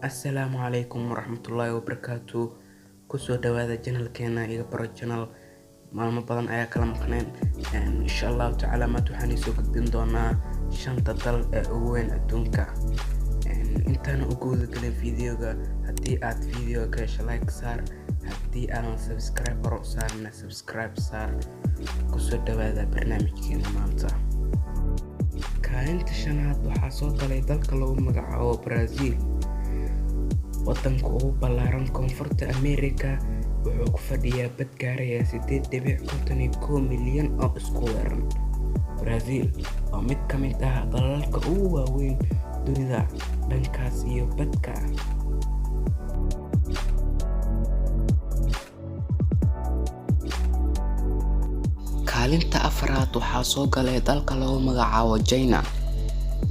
Assalaamu calaykum waraxmatullaahi wabarakaatu. Kusoo dhawaada channelkeena Iga Baro Channel. Maalmo badan ayaa kala maqneen. Insha Allahu tacaala maanta waxaan soo gudbin doonaa shanta dal ee ugu weyn adduunka. Intaan u guda gelin videoga, haddii aad videoga ka hesho, like saar. Haddii aadan subscribe hore u saarina, subscribe saar. Kusoo dhawaada barnaamijkeena maanta. Kaalinta shanaad waxaa soo galay dalka lagu magacaabo Brazil, wadanka ugu ballaaran Koonfurta America. Wuxuu ku fadhiyaa bad gaaraya 8.51 milyan oo isku weeran. Brazil waa mid ka mid ah dalalka ugu waaweyn dunida dhankaas iyo badka. Kaalinta afraad waxaa soo galay dalka lagu magacaabo China.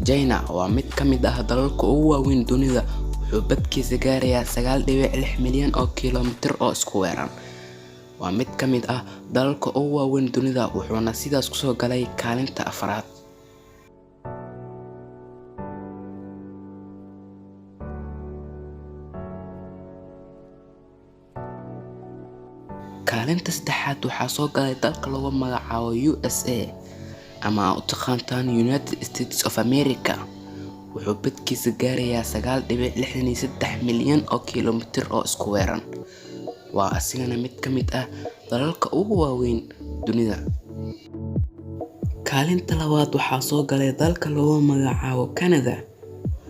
China waa mid ka mid ah dalalka ugu waaweyn dunida. Wuxuu badkiisa gaarayaa 9.6 milyan oo kiiloomitir oo isku weeran. Waa mid ka mid ah dalalka ugu waaweyn dunida, wuxuuna sidaas kusoo galay kaalinta afraad. Kaalinta saddexaad waxaa soo galay dalka lagu magacaabo USA, ama aa u taqaantaan United States of America. Wuxuu badkiisa gaarayaa 9.63 milyan oo kiiloomitir oo isku weeran. Waa asigana mid ka mid ah dalalka ugu waaweyn dunida. Kaalinta labaad waxaa soo galay dalka lagu magacaabo Canada,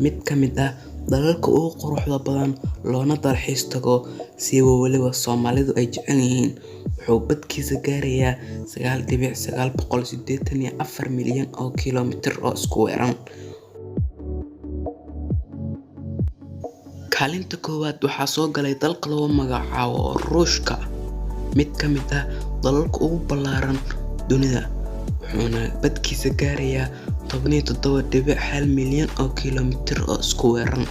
mid ka mid ah dalalka ugu quruxda badan loona dalxiis tago, siiba weliba Soomaalidu ay jecel yihiin. Wuxuu badkiisa gaarayaa 9.984 milyan oo kiiloomitir oo isku weeran. Kaalinta koowaad waxaa soo galay dalka lagu magacaabo Ruushka, mid ka mid ah dalalka ugu ballaaran dunida, wuxuuna badkiisa gaarayaa 17.1 milyan oo kiiloomitir oo isku weeran.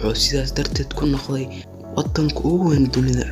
Wuxuu sidaas darteed ku noqday wadanka ugu weyn dunida.